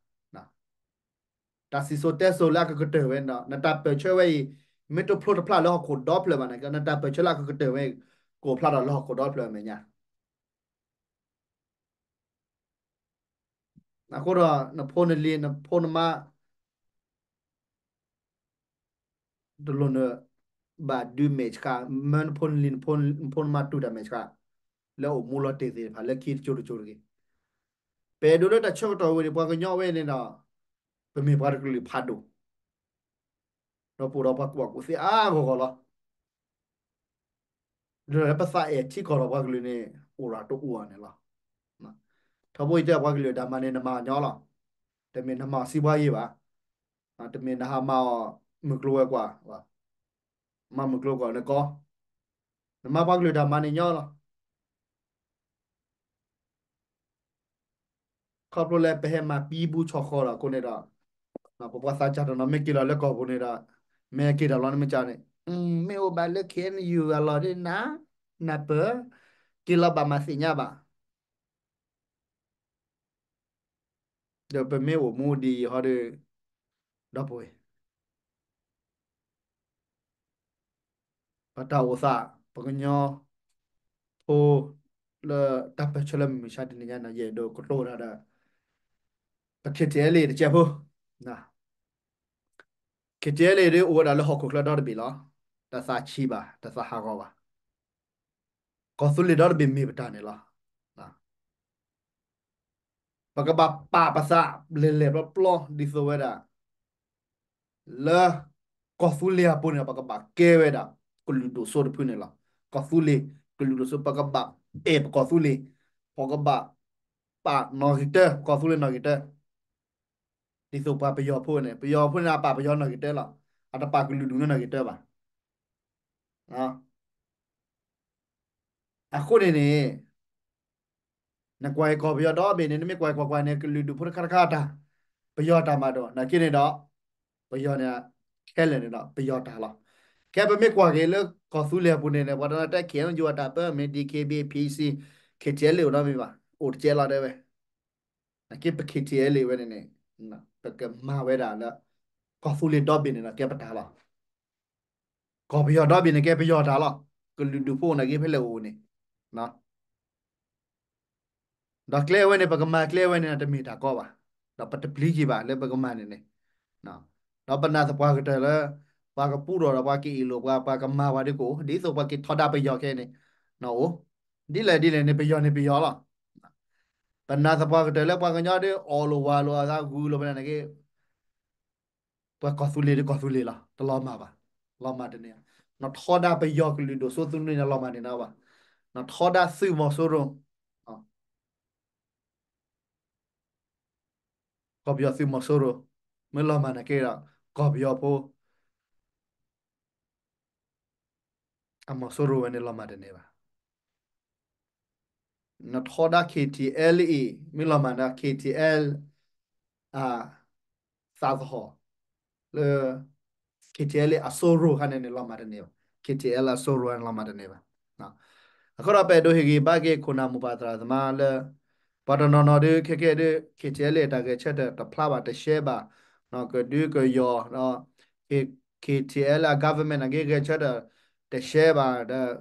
တၢ်စံၣ်စိၤတဲစိၤလၢအကကတၢၢ်ဝဲန့ၣ်ဒီး နတၢ်ပၢၢ်ဆၢဝဲအံၤ မ့ၢ်တဖျိတဖျါလၢဟီၣ်ခိၣ်ဒီဖျၢၣ်ဘၣ်န့ၣ် နတၢ်ပၢၢ်ဆၢလၢအကကတၢၢ်ဝဲအံၤ ကအိၣ်ဖျါထီၣ်လၢဟီၣ်ခိၣ်ဒီဖျၢၣ်အမဲာ်ညါ အဃိဒီး နဖိနလံၤ နဖိနမါ တလိၣ်နဘၣ်ဒုးမဲာ်ဆှး, မၢနဖိနလံၤ နဖိနမါတူၢ်တၢ်မဲာ်ဆှး လၢအိၣ်မူလီၤတ့ၢ်သ့ၣ်တဖၣ်လၢခံတစိၤတစိၤတဂ့ၤ. ပအဲၣ်ဒိးလၢတၢ်ဆၢကတီၢ်ဝဲန့ၣ် ပှၤကညီဝဲန့ၣ်ဒီး ပမ့ၢ်ပှၤတကလုာ်ဖးဒိၣ် ဒီးပအိၣ်ဒီးပှၤကူၣ်ဘၣ်ကူၣ်သ့အါဂီၢ်ဂီၢ်လီၤ. ဒီးလၢပသးအဲၣ်ထံကီၢ်ဒီးပှၤကလုာ်န့ၣ် အိၣ်ဒီးတအိၣ်အါန့ၣ်လီၤ. ထီဘိယတဲပှၤကလုာ်တၢ်မၤန့ၣ် နမၤအီၤညီလီၤ. တမ့ၢ်နမၤအီၤစံးပှၤယ့ၢ်ဘၣ်. တမ့ၢ်နဟးမၤအီၤမုၢ်ကျိၤဝဲၤကွာ်, မၤမုၢ်ကျိၤကွာ်န့ၣ်ကီ, နမၤပှၤကလုာ်တၢ်မၤန့ၣ်ညီလီၤ. ခီဖျိလၢပဟဲမၤပံဘူဆီၣ်ဃီဒီးအဃိန့ၣ်ဒီး ပပှၤသးစၢ်တနီၤမ့ၢ်က့ၤလီၤလၢကီၢ်ပူၤန့ၣ်ဒီး မ့ၢ်က့ၤတၢ်လီၤန့ၣ်မ့ၢ်ကန့ၣ် မ့ၢ်အိၣ်ဘၣ်လၢ K N U အလီၢ်ဒ်နၤ နၢ်ပၢၢ် က့ၤလီၤဘၣ်မၤသ့ၣ်ညါဘၣ်. ဒီးပမ့ၢ်အိၣ်မူဒ်အံၤဟီဒီး ဒီပုၢ်ဝဲၢ် ပတၢ်အိၣ်သး ပကညီဖိ လၢတၢ်ပၢၢ်ဆၢလၢမုၢ်မဆါတနံၤညါန့ၣ် ယအဲၣ်ဒိးကတိၤတၢ်ဒီး ပ K T L A တကဲးဖိ, K T L A ဒ်အိၣ်ဝဲဒၣ်လၢဟီၣ်ခိၣ်ချၢဒီတဘ့ၣ်လီၤ. တသးဆံးဘၣ်, တသးဟးဂီၤဘၣ်. ကီၢ်သူလ့ၤဒီတဘ့ၣ်မ့ၢ်ပတၢ်န့ၣ်လီၤ. ပကဘၣ်ပာ်ပသးလဲၤလဲၤပျီပျီဒ်သိးဝဲဒၣ် လၢကီၢ်သူလ့ၤအပူၤန့ၣ် ပကဘၣ်ကဲဝဲဒၣ် ကလုာ်ဒိၣ်စိတဖုန့ၣ်လီၤ. ကီၢ်သူလ့ၤ ကလုာ်ဒိၣ်စိ ပကဘၣ်အဲၣ်ပကီၢ်သူလ့ၤ, ပကဘၣ်ပာ်နီၣ်ဂံၢ်တၢ ပကီၢ်သူလ့ၤနီၣ်ဂံၢ်တၢ ဒ်သိးပှၤပယီၤဖိန့ၣ် ပယီၤဖိန့ၣ် အပာ်ပယီၤနီၢ်ဂ့ၤတၢလီၤ. အတပာ်ကလုာ်ဒူၣ်န့ၣ်နီၢ်ဂ့ၤတၢဘၣ်. အဃိန့ၣ်န့ၣ် နကွၢ်ကီၢ်ပယီၤဒီဘ့ၣ်န့ၣ် နမ့ၢ်ကွၢ်ကွၢ်ကွၢ်န့ၣ် ကလုာ်ဒူၣ်ဖိတခါတခါအတၢ်, ပယီၤတၢ်မးဒီး နာ်က့န့ၣ်ဒီး ပယီၤန့ၣ် ခဲလၢာ်န့ၣ်ဒီး ပယီၤတၢ်လီၤ. ခဲပမ့ၢ်ကွၢ်က့ၤလၢကီၢ်သူလ့ၤအပူၤန့ၣ် ပှၤတနီၤတဲ K N U အတၢ်ပၢမ့ၢ် D K B A P C K T L A အိၣ်နီတမံၤဘၣ်, အိၣ်တကဲလီၤတဲဝဲ. နာ်က့ပ K T L A ဝဲန့ၣ်န့ၣ် ပကမၤဝဲဒၣ်လၢ ကီၢ်သူလ့ၤဒီဘ့ၣ်န့ၣ်ဒီး ကဲပတၢ်လီၤ. ကီၢ်ပယီၤဒီဘ့ၣ်န့ၣ် ကဲပယီၤတၢ်လီၤ. ကလုာ်ဒူၣ်ဖိနာ်က့ဖဲလဲၣ်အိၣ်န့ၣ် ဒီးကျဲဝဲန့ၣ် ပကမၤကျဲဝဲန့ၣ် တမ့ၢ်တၢ်ကီဘၣ်, ဒီးပတပျံၤက့ၤဘၣ်လၢပကမၤန့ၣ်န့ၣ်, ဒီးပနာ်သပှၢ်ကတၢၢ်လၢ ပှၤကပူထီၣ်ဒီးပှၤကအ့ၣ်လိာ်ပှၤ ပှၤကမၤပှၤဒ်ကအိၣ် ဒ်သိးပှၤက့ၤထီဒါပယီၤခဲအံၤန့ၣ်, အိၣ် ဒ်လဲၣ်ဒ်လဲၣ်န့ၣ် ပယီၤန့ၣ်ပယီၤလီၤ. ပနာ်သပှၢ်ကတၢၢ်လၢပှၤကညီဒ်အီၣ်လိာ်ဝၤလိာ်အသး ဂုၤလိာ်ပနၢ်န့ၣ်က့ ပှၤကီၢ်သူလ့ၤဒ်ကီၢ်သူလ့ၤလီၤ, တလီၤမၢ်ဘၣ်, လီၤမၢ်တန့ၢ်. နထီဒါပယီၤကလုာ်ဒိၣ်စိသနူန့ၣ် လီၤမၢ်န့ၢ်နၤဘၣ်. နထီဒါသုးမီၤစိရိၤ, ကီၢ်ပယီၤသုးမီၤစိရိၤ, မ့ၢ်လီၤမၢ်န့ၢ်က့ဒီး ကီၢ်ပယီၤဖိ အမီၤစိရိၤဝဲန့ၣ် လီၤမၢ်တန့ၢ်ဘၣ်. နထီဒါ K T L A မ့ၢ်လီၤမၢ်ဒီး K T L အ သးသဟီၣ် လၢ K T L A အစိရိၤခါန့ၣ်န့ၣ် လီၤမၢ်တန့ၢ်ဘၣ်. K T L အစိရိၤန့ၣ် လီၤမၢ်တန့ၢ်ဘၣ်. အဃိဒီး ပအဲၣ်ဒိးဟ့ၣ်ဂံၢ်ဘါက့ၤခိၣ်နၢ်မိၢ်ပၢ်သရၣ်သမါလၢ ပှၤတနီၤနီၤဒ်ခဲကဲဒ် K T L A တၢ်ဂဲၤဆၢထၢၣ်တဖျါဘၣ် တရှဲဘၣ်, ကဒုကယီၢ်ဒီး K- K T L အ government အဂ့ၢ်ဂဲၤဆၢထၢၣ် တရှဲဘၣ်ဒီး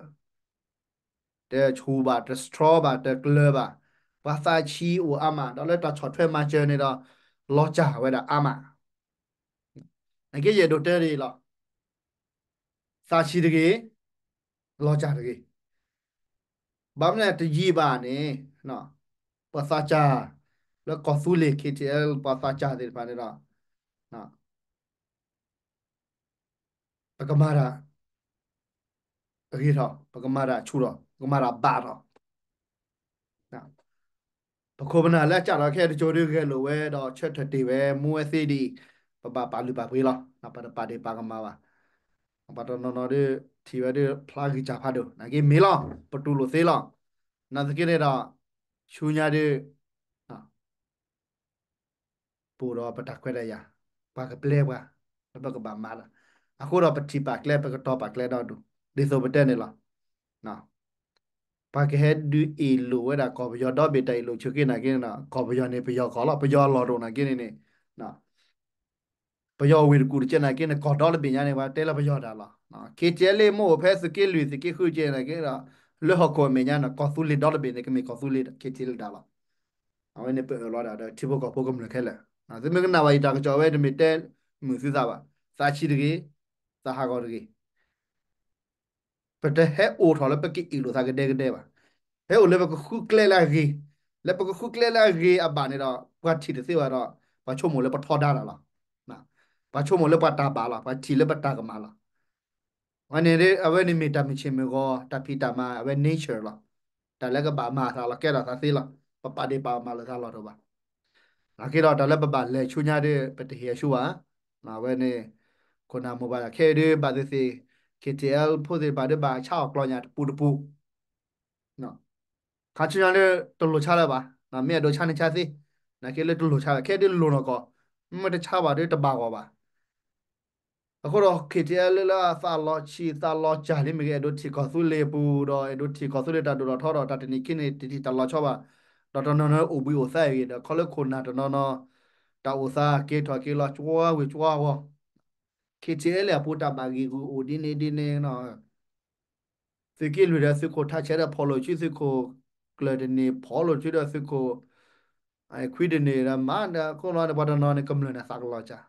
တဆူၣ်ဘၣ် တ strong ဘၣ် တကျၢၤဘၣ်, ပှၤသးဆံးအိၣ်အါမး ဒီးလၢတၢ်ဆီၣ်ထွဲမၤစၢၤန့ၣ်ဒီး လီၤစၢ်ဝဲဒၣ်အါမး. နက့ယအဲၣ်ဒိးတဲဒ်အံၤလီၤ. သးဆံးတဂ့ၤ, လီၤစၢ်တဂ့ၤ. ဘၣ်မနုၤတယံာ်ဘၣ်န့ၣ် ပှၤသးစၢ် လၢကီၢ်သူလ့ၤ K T L ပှၤသးစၢ်သ့ၣ်တဖၣ်န့ၣ်ဒီး ပကမၤတၢ် အဂ့ၤထီၣ်, ပကမၤတၢ်ဆူၣ်ထီၣ်, ပကမၤတၢ်ဘၣ်ထီၣ်. ပခိၣ်ပနၢ်လၢအကၢ်ထီၣ်ခဲတကၠိၤဒုးဂဲၤလိာ်ဝဲဒီး ဆၢထၢၣ်တ့ၢ်ဝဲ မူဝဲသ့ဒ်အံၤ, ပဘၣ်ပာ်လုၢ်ပာ်ပှ့ၤလီၤ. ပတပာ်ဒ့ၣ်ပာ်ကမၣ်ဘၣ်. ပှၤတနီၤနီၤဒုး ထံၣ်ဝဲဒုးဖျါဂံၢ်စၢ်ဖးဒိၣ် နာ်က့မ့ၢ်လီၤ. ပတူၢ်လိာ်သ့လီၤ. နာ်သက့န့ၣ်ဒီး ဆူညါဒုး ပအိၣ်ဒီးပတၢ်ခွဲးတၢ်ယာ်, ပှၤကပျဲပှၤ လၢပကဘၣ်မၤလၢ အဃိဒီးပထံၣ်ပာ်ကျဲ ပကတီၤပာ်ကျဲဒီဒူၣ် ဒ်သိးပတဲန့ၣ်လီၤ. ပှၤကဟဲဒုးအ့ၣ်လိာ်ဝဲဒၣ်ကီၢ်ပယီၤဒီဘ့ၣ် တၢ်အ့ၣ်လိာ်ဆၢက့ၤနာ်က့န့ၣ် ကီၢ်ပယီၤန့ၣ် ပယီၤကီၢ်လီၤ. ပယီၤအလီၢ်တအိၣ်နာ်က့န့ၣ်န့ၣ် ပယီၤဝ့ၢ်တကူၣ်တကဲနာ်က့န့ၣ် ကီၢ်ဒီတဘ့ၣ်ညါန့ၣ် ပှၤတဲလၢပယီၤတၢ်လီၤ. ခ့ၣ်ထံးလ့ၣ် မ့ၢ်အိၣ်ဖဲသုးက့လွံၢ် သုးက့ဃုကဲနာ်က့ဒီး လၢဟီၣ်ခိၣ်အမဲာ်ညါန့ၣ် ကီၢ်သူလ့ၤဒီတဘ့ၣ်န့ၣ် ကမ့ၢ်ကီၢ်သူလ့ၤ ခ့ၣ်ထံးလ့ၣ်တၢ်လီၤ. အဝဲန့ၣ်ပအၢၣ်လီၤဒၣ်ဒီး ထံဖိကီၢ်ဖိကမျၢၢ်ခဲလၢာ်. သုမ့ၢ်ကနၣ်ဝဲယတၢ်ကစီၣ်ဝဲ တမ့ၢ်တဲမုာ်သုသးဘၣ်. သးဆံးတဂ့ၤ, သးဟးဂီၤတဂ့ၤ. ပတဟဲအိၣ်ထီၣ်လၢပကအ့ၣ်လိာ်သးကဒဲကဒဲဘၣ်. ဟဲအိၣ်လၢပကဃုကျဲလၢအဂ့ၤ, လၢပကဃုကျဲလၢအဂ့ၤအဘၣ်န့ၣ်ဒီး ပှၤထံၣ်တသ့ဘၣ်ဒီး ပှၤဆိကမိၣ်လၢပထီဒါတၢ်လီၤ. ပှၤဆိကမိၣ်လၢပှၤတၢ်ဘၣ်လီၤ, ပှၤထံၣ်လၢပတၢ်ကမၣ်လီၤ. အဝဲန့ၣ် အဝဲန့ၣ်မ့ၢ်တၢ်မုၢ်ဆ့ၣ်မုၢ်ဂီၤ တၢ်ဖံးတၢ်မၤ အဝဲ nature လီၤ. တၢ်လၢကဘၣ်မၤအသးလီၤ ကဲထီၣ်သးသ့လီၤ. ပပာ်ဒ့ၣ်ပာ်ကမၣ်လိာ်သးလီၢ်တအိၣ်ဘၣ်. နာ်က့ဒီးတၢ်လၢပဘၣ်လဲၤဆူညါဒီး ပတဟ့ၣ်အဆူဘၣ်. အဝဲန့ၣ် ခိၣ်နၢ်မိၢ်ပၢ်ခဲအံၤဒုး ဘၣ်သ့ၣ်သ့ၣ် ခ့ၣ်ထံးလ့ၣ်ဖိသ့ၣ်တဖၣ်ဒုး ဘၣ်ဆါအီၣ်ကျီၢ်ညၣ်တပူၤတပူၤ ခါဆူညါလၢတလိၣ်ဆါလၢၤဘၣ်, မ့ၢ်အဲၣ်ဒိးဆါန့ၣ်ဆါသ့, နာ်က့လၢတလိၣ်ဆါဘၣ် ခဲဒုးလိၣ်နီၢ်ကီၢ်, မ့ၢ်တဆါဘၣ်ဒုးတဘၣ်ဂီၢ်ဘၣ်. အဃိဒီး ခ့ၣ်ထံးလ့ၣ်လၢအသးလီၤဆံးသးလီၤစၢ်လံမ့ၢ်ဂ့ၤ အဲၣ်ဒိးထံၣ်ကီၢ်သူလ့ၤအပူၤဒီး အဲၣ်ဒိးထံၣ်ကီၢ်သူလ့ၤတၢ်ဒိၣ်ထီၣ်ထီထီၣ် တၢ်တနံၤခံနံၤ တထံၣ်တၢ်လီၤဆီဘၣ်, ဒီးတနီၤနီၤအိၣ်ဘှံးအိၣ်သါအံၤဂ့ၤ ဒီးခီလၢခိၣ်နၢ်တနီၤနီၤ တၢ်အိၣ်သးက့ၤထီၣ်က့ၤလီၤ ကၠွါဝ့ၤကၠွါဝီၤ ခ့ၣ်ထံးလ့ၣ်အပူၤ တၢ်ဘၣ်ဂံၢ်ဂုာ်အိၣ်ဒ်န့ၣ်ဒ်န့ၣ်, သုးက့လွံၢ်ဒီးသုးခိၣ်ထးဆဲးဒီးဖီၣ်လိာ်ဆူသုးခိၣ်ကျၢၢ်တန့ၢ် ဖီၣ်လိာ်ဆူဒီးသုးခိၣ်ခွံတန့ၢ်ဒီးမၤဒီး ခိၣ်လီၤန့ၣ်ပှၤတနီၤန့ၣ်ကမျၢၢ်န့ၣ်သးကလီၤစၢ်,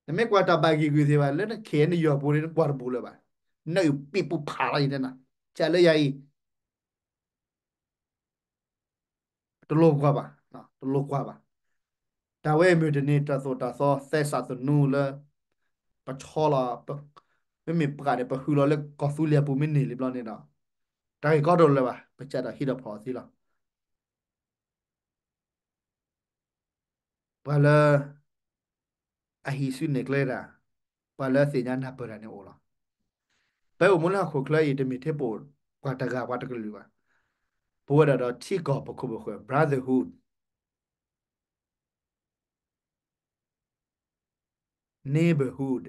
နမ့ၢ်ကွၢ်တၢ်ဘၣ်ဂံၢ်ဂုာ်သ့ၣ်တဖၣ် လၢနခ့ၣ်နယီၢ်ပူၤန့ၣ် နကွၢ်တဘူးလၢၤဘၣ်, နအုၣ်ပံာ်ပူၤဖးလီၤယတဲနၤ, ကလၢယၤအံၤ တလိၣ်ကွၢ်ဘၣ်, တလိၣ်ကွၢ်ဘၣ်. တၢ်ဝဲအံၤမ့ၢ်တန့ၢ်တၢ်သိၣ်တၢ်သီသဲစးသနူလၢ ပဆီလီၤ, မ့မ့ၢ်ပှၤန့ၣ် ပဃုလီၤလၢကီၢ်သူလ့ၤအပူၤမ့ၢ်န့ၢ်လံဘျီန့ၣ်ဒီး တၢ်ဂ့ၢ်ကီတအိၣ်လၢၤဘၣ်, ပကစၢ်ဒၣ်ဟံးဒီးဖီၣ်အီၤသံလီၤ. ပှၤလၢ အဟံးစုနဲၣ်ကျဲတၢ်, ပှၤလၢအသ့ၣ်ညါနၢ်ပၢၢ်တၢ်န့ၣ်အိၣ်လီၤ. ပအိၣ်မူလၢဟီၣ်ခိၣ်ချၢအံၤ တမ့ၢ်ထဲပအိၣ်ပှၤတဂၤပှၤတကလုာ်ဘၣ်. ပဝဲဒၣ်ဒီးထံကီၢ်ပခိၣ်ပဃၢၤ brotherhood, neighborhood,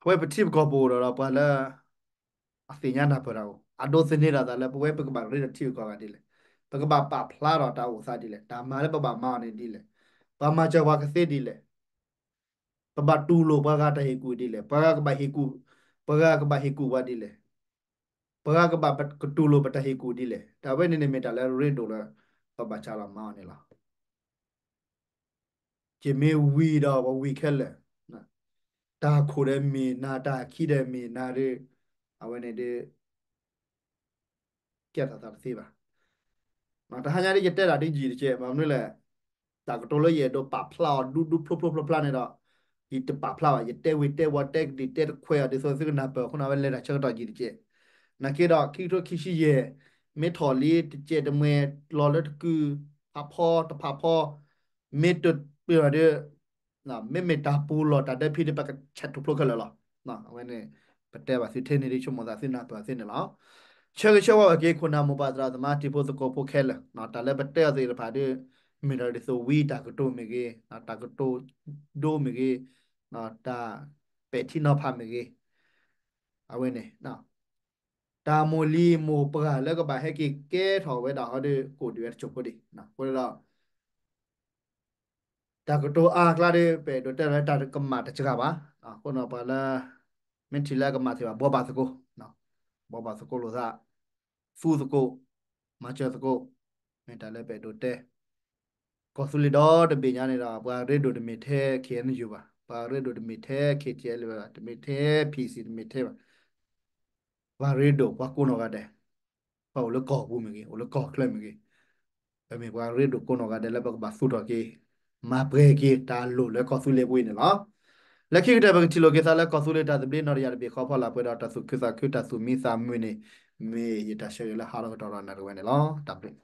ပဝဲပထံပကီၢ်ပအိၣ်ဒီး ဒီးပှၤလၢ အသ့ၣ်ညါနၢ်ပၢၢ်တၢ်အိၣ်, အဒိးသန့ၤဒၣ်သးလၢပဝဲပကဘၣ်ရ့ဒီးထံဂုၤကီၢ်ဂၤဒ်လဲၣ်, ပကဘၣ်ပာ်ဖျါထီၣ်တၢ်အိၣ်သးဒ်လဲၣ်, တၢ်မၤလၢပဘၣ်မၤအီၤန့ၣ်ဒ်လဲၣ်, ပှၤမၤစၢၤပှၤကသ့ဒ်လဲၣ်, ပဘၣ်တူၢ်လိာ်ပှၤဂၤတၢ်ဟ့ၣ်ကူၣ်ဒ်လဲၣ်, ပှၤဂၤကဘၣ်ဟ့ၣ်ကူၣ်, ပှၤဂၤကဘၣ်ဟ့ၣ်ကူၣ်ပှၤဒ်လဲၣ်, ပှၤဂၤကဘၣ်ကတူၢ်လိာ်ပတၢ်ဟ့ၣ်ကူၣ်ဒ်လဲၣ်, တၢ်ဝဲန့ၣ်န့ၣ်မ့ၢ်တၢ်လၢရ့ဒိၣ်လၢ ပဘၣ်စးထီၣ်မၤအီၤန့ၣ်လီၤ. ယမ့ၢ်ဝံၤဒီးပဝံၤခဲလၢာ်, တၢ်ခိၣ်ဒီးမ့ၢ်နၤ တၢ်ခံဒီးမ့ၢ်နၤဒီး, အဝဲန့ၣ်ဒီး ကဲထီၣ်သးတသ့ဘၣ်. တဟါညါဒ်ယတဲဒၣ်ဒ်ယံာ်တကဲး ဘၣ်မနုၤလဲၣ်, တၢ်ကတိၤလၢယအဲၣ်ဒိးပာ်ဖျါအီၤဒူဒူဖျိဖျိဖျါဖျါန့ၣ်ဒီး, ယတပာ်ဖျါဘၣ်, ယတဲဝံၤတဲဝီၤ တဲကဒံၣ်တဲတခွဲးအီၤ ဒ်သိးသုကနၢ်ပၢၢ်အဃိန့ၣ် အဝဲလဲၤတၢ်ဆၢကတီၢ်ယံာ်တကဲး. နာ်က့ဒီး ခံကထိခံဆံယဲၢ် မ့ၢ်ထီၣ်လံတကဲးတမှဲၤ လီၤလၢတကုာ် ဖးဖီတဖးဖီ မ့ၢ်တပၢၢ်ဒီး မ့မ့ၢ်တၢ်ပူၤလီၢ်တၢ်ဒၢဖံးဒီး ပကဆဲးထူၣ်ဖျိခဲလၢာ်လီၤ. အဝဲန့ၣ် ပတဲဘၣ်သုထဲန့ၣ်ဒ်ဆိကမိၣ်သးသုနၢ်ပၢၢ်သ့န့ၣ်လီၤ. ဆၢဂ့ၤဆၢဝါဝဲက့ၤ ခိၣ်နၢ်မိၢ်ပၢ်သရၣ်သမါတံၤဖိသကိးဖိခဲလၢာ်, တၢ်လၢပတဲအီၤသ့ၣ်တဖၣ်ဒီး မ့ၢ်ဒီးဒ်သိးဝံတၢ်ကတိၤမ့ၢ်ဂ့ၤ, တၢ်ကတိၤဒိမ့ၢ်ဂ့ၤ, တၢ်ပဲာ်ထံနီၤဖးမ့ၢ်ဂ့ၤ, အဝဲန့ၣ် တၢ်မိၢ်လံၤမိၢ်ပှၢ်လၢကဘၣ်ဟဲက့ၤကဲထီၣ်ဝဲဒၣ်ဟီဒီး ကအိၣ်ဒံးဝဲတစိၢ်ဖိဒံး, အဃိန့ၣ်ဒီး တၢ်ကတိၤအါအကျါဒီး ပအဲၣ်ဒိးတဲလီၤလၢတၢ်ကမၣ်တစှၤဘၣ်. အဃိန့ၣ်ပှၤလၢ မ့ၢ်ထံၣ်လၢအကမၣ်သ့ၣ်တဖၣ် ဘှီဘၣ်သကိး, ဘှီဘၣ်သကိးလိာ်သး, သူသကိး, မၤစၢၤသကိး, မ့ၢ်တၢ်လၢပအဲၣ်ဒိးတဲ ကီၢ်သူလ့ၤဒီတဘ့ၣ်ညါန့ၣ်ဒီး ပှၤရ့ဒိၣ်တမ့ၢ်ထဲ ခ့ၣ်အဲၣ်ယူၣ် ဘၣ်, ပှၤရ့ဒိၣ်တမ့ၢ်ထဲ ခ့ၣ်ထံၣ်အဲလ်ဘၣ်, တမ့ၢ်ထဲ ဖံၣ်စံၣ် တမ့ၢ်ထဲဘၣ်. ပှၤရ့ဒိၣ်ပှၤကိးနီၢ်ဂၤဒဲး, ပှၤအိၣ်လၢကီၢ်ပူၤမ့ၢ်ဂ့ၤ, အိၣ်လၢကီၢ်ချၢမ့ၢ်ဂ့ၤ, ပမ့ၢ်ပှၤရ့ဒိၣ်ကိးနီၢ်ဂၤဒဲးလၢပကဘၣ်သူၣ်ထီၣ်က့ၤ မၤပှဲၤက့ၤတၢ်လိၣ်လၢကီၢ်သူလ့ၤပူၤအံၤန့ၣ်လီၤ. လၢခံကတၢၢ် ပကထံၣ်လိာ်က့ၤသးလၢကီၢ်သူလ့ၤတၢ်သဘျ့နီၢ်တယၢ်တဘ့ၣ်ဃီဖီလာ်ပှဲၤဒီးတၢ်သူၣ်ခုသးခုတၢ်သူၣ်မံသးမုာ်န့ၣ် မ့ၢ်ယတၢ်ဆၢဂ့ၤလၢဟါလီၤကတီၢ်ဒီးနၤတဝဲန့ၣ်လီၤ. တၢ်ဘျုး